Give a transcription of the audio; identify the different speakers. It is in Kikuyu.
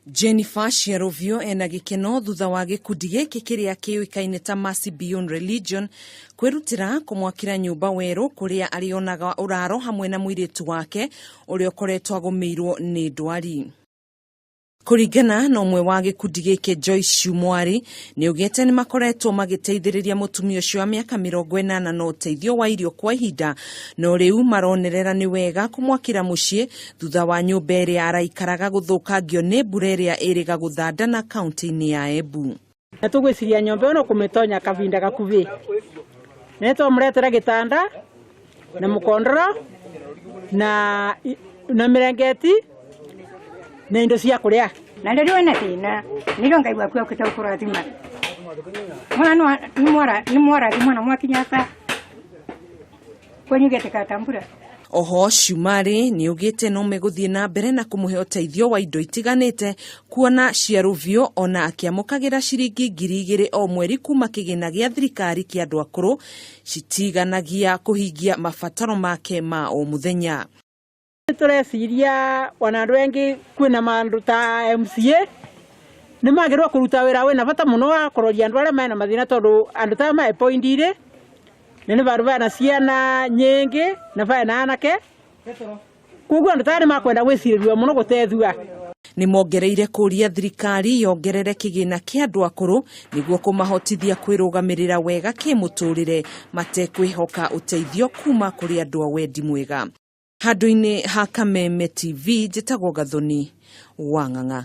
Speaker 1: Jennifer Ciarũvio ena gĩkeno thutha wa gĩkundi gĩkĩ kĩrĩa kĩũĩkaine ta Mercy Beyond Religion kwĩrutĩra kũmwakĩra nyũmba werũ kũrĩa arĩonaga ũraro hamwe na mũirĩtu wake ũrĩa ũkoretwo agũmĩirwo nĩ ndwari. Kũringana na ũmwe wa gĩkundi gĩkĩ Joyce Shumwari, nĩaugĩte nĩmakoretwo magĩteithĩrĩria mũtumia ũcio wa mĩaka 80 na ũteithio wa irio kwa ihinda, no rĩu maronerera nĩ wega kũmwakĩra mũciĩ thutha wa nyũmba ĩrĩa araikaraga gũthũkangio nĩ mbura ĩrĩa ĩrĩga gũthandana kaunti-inĩ ya Embu.
Speaker 2: Na tũgwĩciria nyũmba ĩyo no kũmĩtonya kahinda gakuhĩ, na nĩtwamũretera gĩtanda na mũkondoro na mĩrengeti na indo cia kũrĩa.
Speaker 3: Na rĩrĩa wĩna thĩna nĩrĩo Ngai waku okĩte gũkũrathima. Mwana nĩ mwarathimwo na mwakinya aba kwanyu getĩka ta mbura.
Speaker 1: Oho Shumari nĩaugĩte no megũthiĩ na mbere na kũmũhe ũteithio wa indo itiganĩte kuona Ciarũvio ona akĩamũkagĩra ciringi 2000 o mweri kuma kĩgĩna gĩa thirikari kĩa andũ akũrũ citiganagia kũhingia mabataro make ma o mũthenya.
Speaker 2: Tũreciria ona andũ angĩ kwĩna maũndũ ta MCA nĩ magĩrĩirwo kũruta wĩra wĩna bata mũno wa kũroria andũ arĩa mena mathĩna tondũ andũ ta aya me point irĩ na nĩ vandũ bena ciana nyingĩ na bena anake, koguo andũ ta aya nĩ makwenda gwĩcirĩrio mũno gũtethua.
Speaker 1: Nĩ mongereire kũria thirikari yongerere kĩgĩna kĩa andũ akũrũ nĩguo kũmahotithia kwĩrũgamĩrĩra wega kĩmũtũrĩre matekwĩhoka ũteithio kuma kũrĩ andũ a wendi mwega. Handũ-inĩ ha Kameme TV, njĩtagwo Gathoni wa Ng'ang'a.